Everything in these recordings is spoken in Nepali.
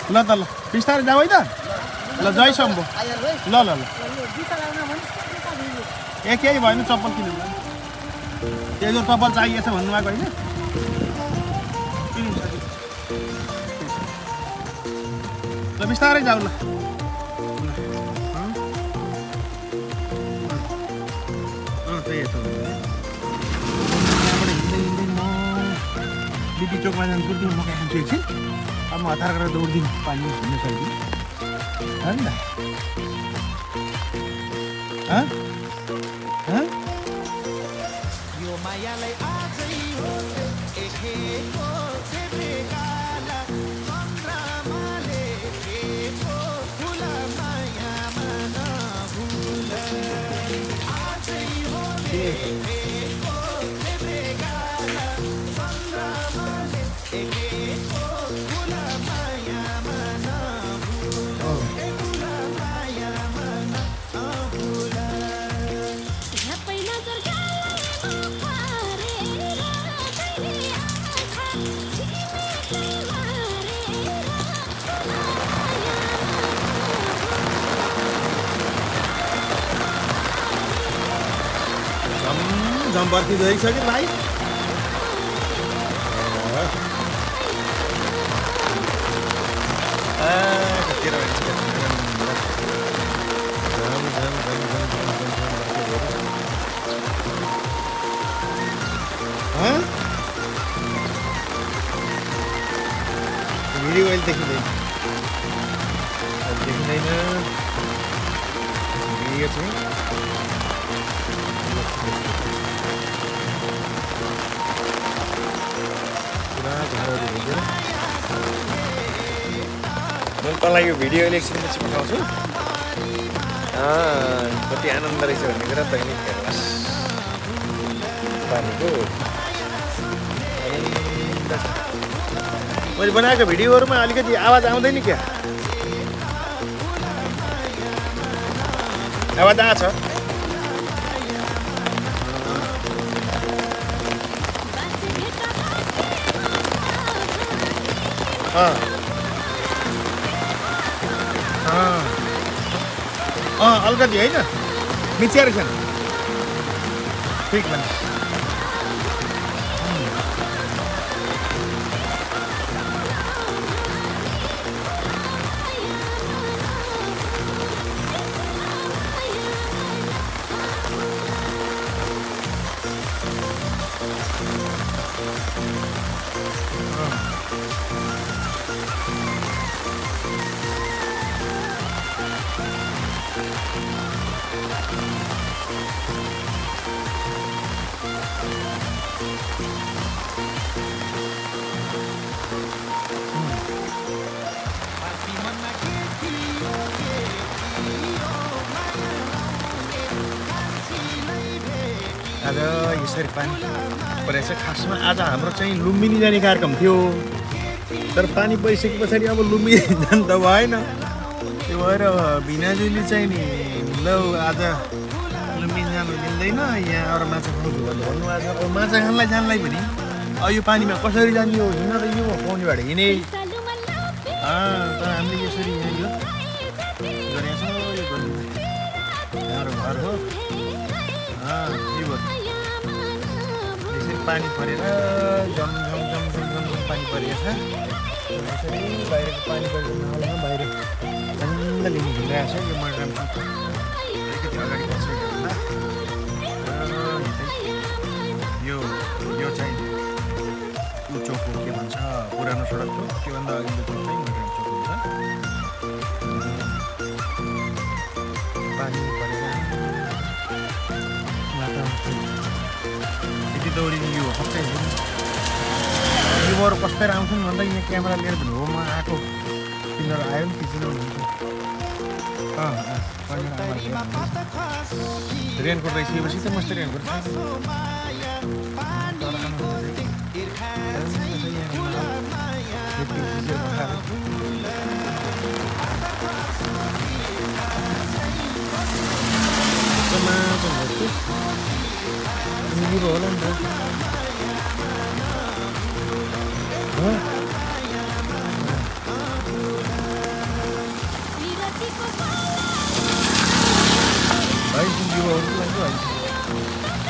ल त ल बिस्तारै जाऊ है त ल जय शम्भो ल ल ल केही भएन चप्पल किन्नु त्यो जो चप्पल चाहिएछ भन्नुभएको होइन ल बिस्तारै जाऊ ल त्यही यस्तो बिटी चोकमा जान्छु त्यो मकै खान्छु एकछिन अब म हतार गरेर दौडिदिनु पानी हिँड्नु सक्दिनँ हो नि त यो मायालाई आजै हो एकेको देखेकाला चन्द्रमालेएको फुल मायामा नभुल आजै हो एकेको देखेकाला चन्द्रमाले एकेको फुल मायामा नभुल फुल मायामा नभुल जम बर्ती गइसक्यो भाइ भिडियो अहिले देखिँदैन भिडियो चाहिँ तँलाई यो भिडियो इलेक्सनपछि पठाउँछु कति आनन्द रहेछ भन्ने कुरा तैँले हेर्नुहोस् पानीको मैले बनाएको भिडियोहरूमा अलिकति आवाज आउँदैन क्या आवाज आएको छ अलिकति होइन मिचेर छ ठिक भन्छ आज यसरी पानी परेछ खासमा आज हाम्रो चाहिँ लुम्बिनी जाने कार्यक्रम थियो तर पानी परिसके पछाडि अब लुम्बिनी जानु त भएन त्यो भएर भिनाजुली चाहिँ नि ल आज लुम्बिनी जानु मिल्दैन यहाँ अरू माछा खानु भन्नुभएको छ अब माछा खानलाई जानलाई पनि यो पानीमा कसरी जाने हो हिँड्न त यो पाउनेबाट हिँडे तर हामीले यसरी यहाँ यो गरेको छ यो गर्नु हाम्रो घर हो यसरी पानी परेर जम पानी परेको छ यसरी बाहिरको पानी परेको नालामा बाहिर चन्द लिनु घुमिरहेको छ यो मडराम अलिकति अगाडि बसेको होला यो चाहिँ ऊ चोक हो के भन्छ पुरानो सडक हो त्योभन्दा अघिल्लो चोक चाहिँ मडराम चोक हुन्छ पानी परेर यति दौडिने यो सबै युवाहरू कस्पेर आउँछन् भन्दा यहाँ क्यामेरा लिएर पनि हो म आएको तिनीहरू आयो नि तिनीहरू रेनकोट रहेपछि त मस्त रेनकोट होला नि त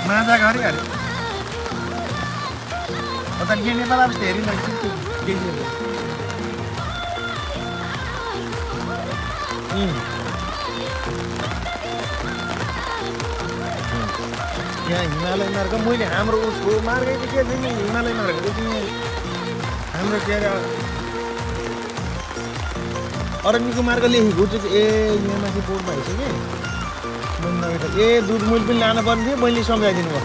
माछा घरि अरे त के नेपाल अब हेरि नै के यहाँ हिमालय मार्ग मैले हाम्रो उसको मार्गै के छैन हिमालय मार्ग हाम्रो के अरे अरण्यको मार्ग लेखेको चाहिँ ए यहाँ माथि बोर्डमा रहेछ कि ए दुध मैले पनि लानु पर्ने थियो मैले सम्झाइदिनु भयो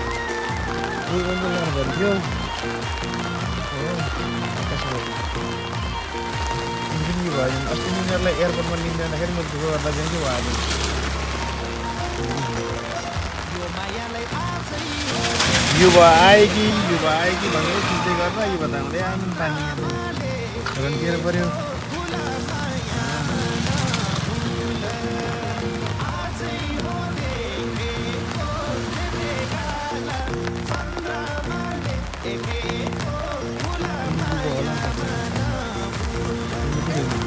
दुध पनि लानु पर्ने थियो भयो अस्ति उनीहरूलाई एयरपोर्टमा लिन जाँदाखेरि मैले ढुको गर्दा चाहिँ के भयो युवा आयो कि भनेर चिन्दै गर्दा युवा त आउँदै आउनु पानी रन्किएर पऱ्यो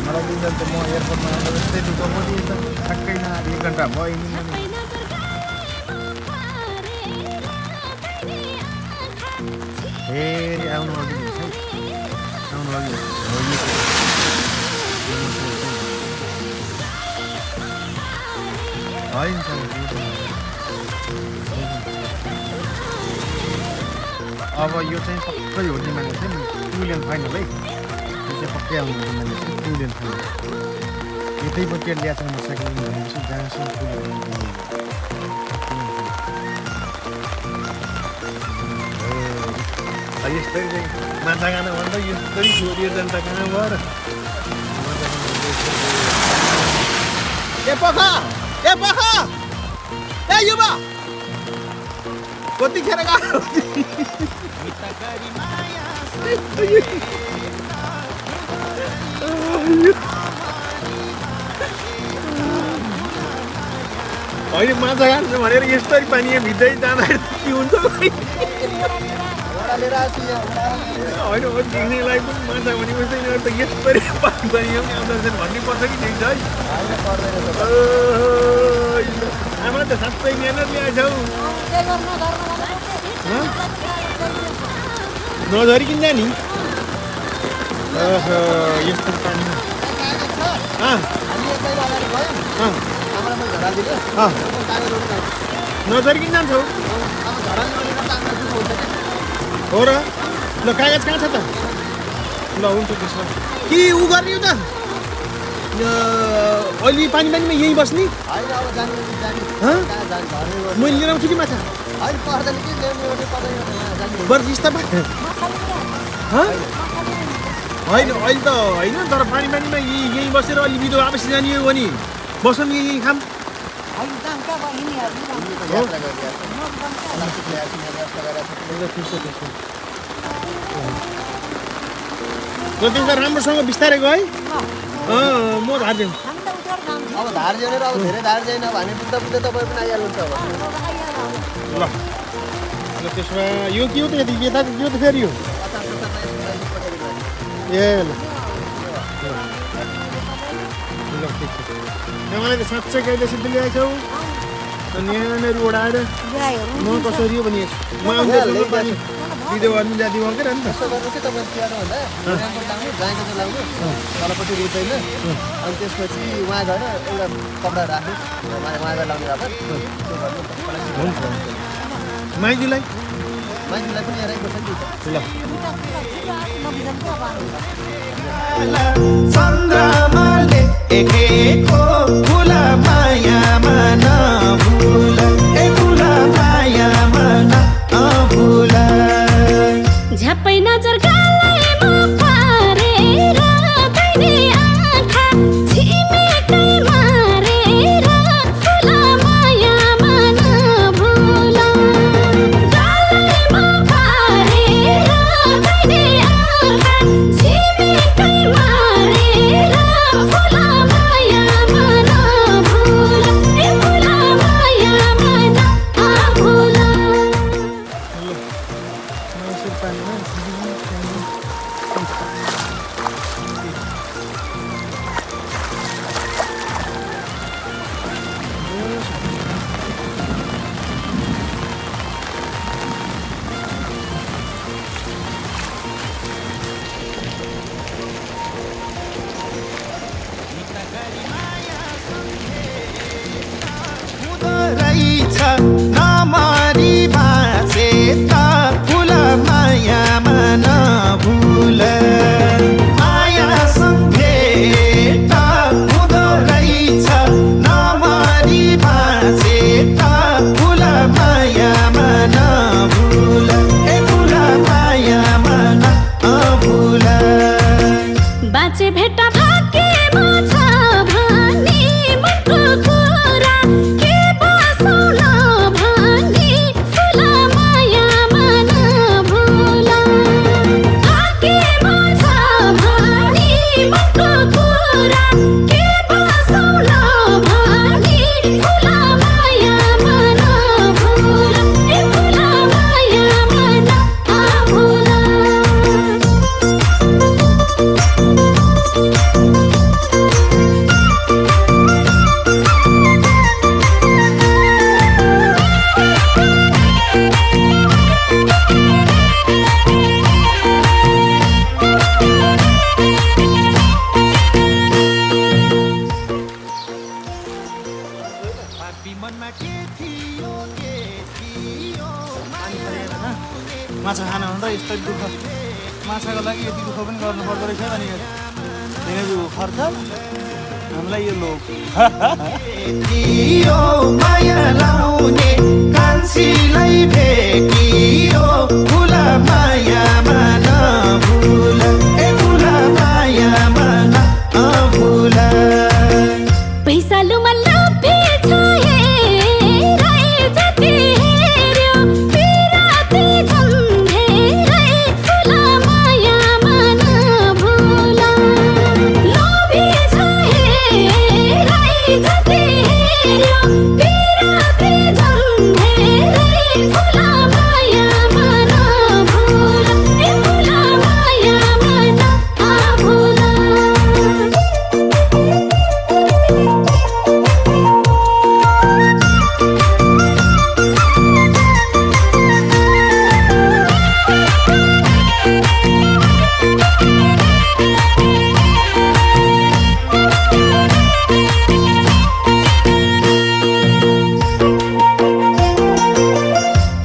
मलाई लिँदा त म एयरपोर्टमा आउँदा जस्तै ढुको पनि त ठ्याक्कै न 1 घन्टा भयो नि फेरि आउनु अघि हुन्छ आउनु अघि होइन अब यो चाहिँ पक्कै हो माने चाहिँ 2 लेन फाइनल है यो चाहिँ पक्कै आउनु माने चाहिँ 2 लेन फाइनल यतै पनि ल्याएको छ मोटरसाइकल भनेपछि जहाँसम्म यस्तै चाहिँ माछा खान भन्दा यस्तै छोडियो जनता कहाँ भयो र युवा कतिखेर गयो होइन माछा खान्छु भनेर यस्तरी पानी भित्दै जाँदाखेरि के हुन्छ होइन देख्नेलाई पनि माछा भनेपछि त यस्तरी पानी पनि आउँदैछन् भन्ने पर्छ कि देख्छ है आमा त साँच्चै मेहनत ल्याएछौ नझरिकन जाने यस्तो पानी नझरिकन जान्छौ हो र ल कागज कहाँ छ त ल हुन्छ त्यसमा कि उ गर्ने हो त अहिले पानीमा यहीँ बस्ने मैले लिएर आउँछु कि माछा बर्दिस्ता होइन अहिले त होइन तर पानीमा यहीँ बसेर अलि बिदो आएपछि जाने हो भने बसौँ यहीँ खाम त्यसमा राम्रोसँग बिस्तारै गयो है म धार दिउँ अब धार जेनेर अब धेरै धार जाइन भने बुझ्दा बुझ्दै तपाईँ पनि आइहाल्नुहुन्छ अब ल त्यसमा यो के हो त यता यो त फेरि यो ए ल ठिक छ मलाई त साँच्चै कहिले सिद्धि ल्याएछौ यहाँनिर ओढाएर म कसरी हो भने म आउँदैछु पानी भिडियो गर्नु जाति भयो क्या नि यसो गर्नु कि तपाईँ तिहार भन्दा लाउनु गाईको चाहिँ लाउनु तलपट्टि रुच्दैन अनि त्यसपछि उहाँ गएर एउटा कपडा राख्नु उहाँ गएर लाउने राख्नु त्यो गर्नु हुन्छ माइतीलाई पनि हेराइपर्छ नि ल चन्द्रमाले एकेको फुला मायामा नभुल ए फुला मायामा नभुल झ्याप्पै नजर गालैमा पारेर तैले आँखा छिमेकै मारेर फुला मायामा नभुल गालैमा पारेर तैले आँखा छिमेकै मारेर माछा खानु भन्दा यस्तो दुःख माछाको लागि यति दुःख पनि गर्नु पर्दो रहेछ अनि दिनको खर्च हामीलाई यो लोक भेटियो माया लाउने कान्छीलाई भेटियो फुला मायामा नभुल ए फुला मायामा नभुल पैसा लुमा लोभे छ हेराइ जति हेर्यो पिराती झन्झेरै फुला मायामा नभुल लोभे छ हेराइ जति हेर्यो पिराती झन्झेरै फुला मायामा नभुल ए फुला मायामा नभुल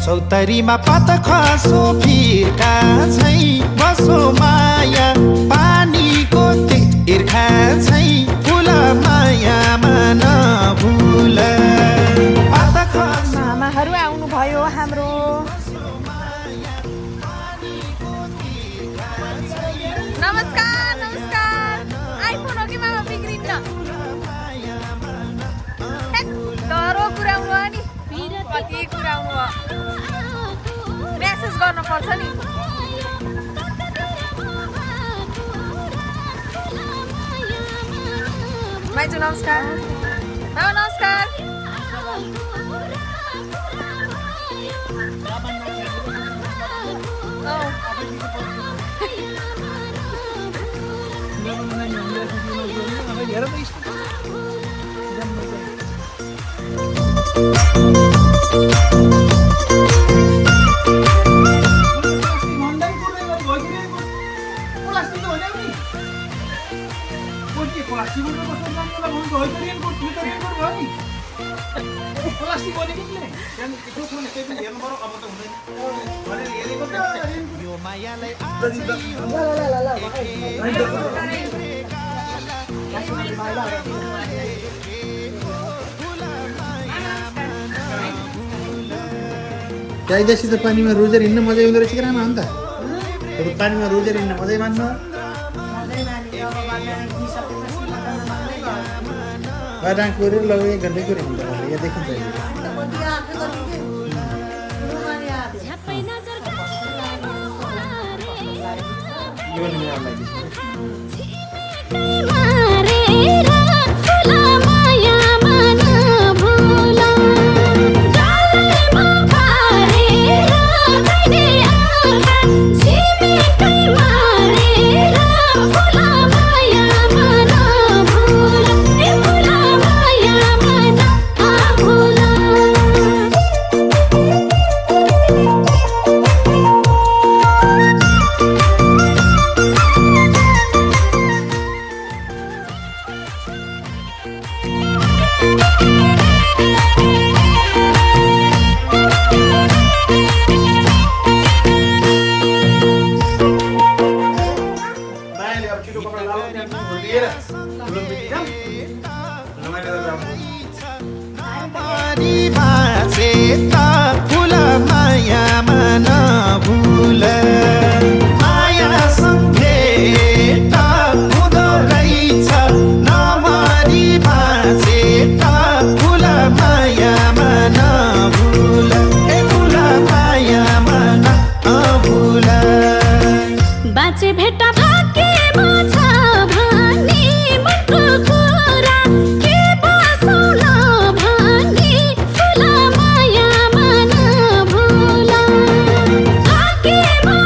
चौतारीमा पात खसो फिर्का छै बसो माया पानीको तिर्खा छै फुला मायामा नभुल पात खस मामाहरू आउनुभयो हाम्रो नमस्कार नमस्कार आइफोन हो कि मामा बिग्रिन्न डरो कुराउनु हो नि कति कुराउनु हो मेसेज गर्नुपर्छ नि माइजू नमस्कार मामा नमस्कार यो मायालाई गाईदासी त पानीमा रोजेर हिँड्न मजा आउँदो रहेछ कि रामा हो नि त पानीमा रोजेर हिँड्न मजै मान्छ डाँक कोरेर लग 1 घन्टा कोरेर हिँड्दा यहाँ देखिन्छ झ्याप्पै नजर यो नि मेरो लागि मारेर फुला मायामा नभुल गालैमा पारेर तैले आँखा छिमेकै मारेर फुला मायामा नभुल ए फुला मायामा नभुल मायाले अब छिटो कपडा लाउनु त्यहाँ लिएर लुम्बिनी जाम रमाइलो गरेर जाम पानी भासे त फुला मायामा नभुल माया सम्झेट हुँदो रहेछ नमरी भासे त फुला मायामा नभुल ए फुला मायामा नभुल बाँचे भेट्टा भाग्यमा छ भनी मनको कुरा के बसौल भनी फुला मायामा नभुल भाग्यमा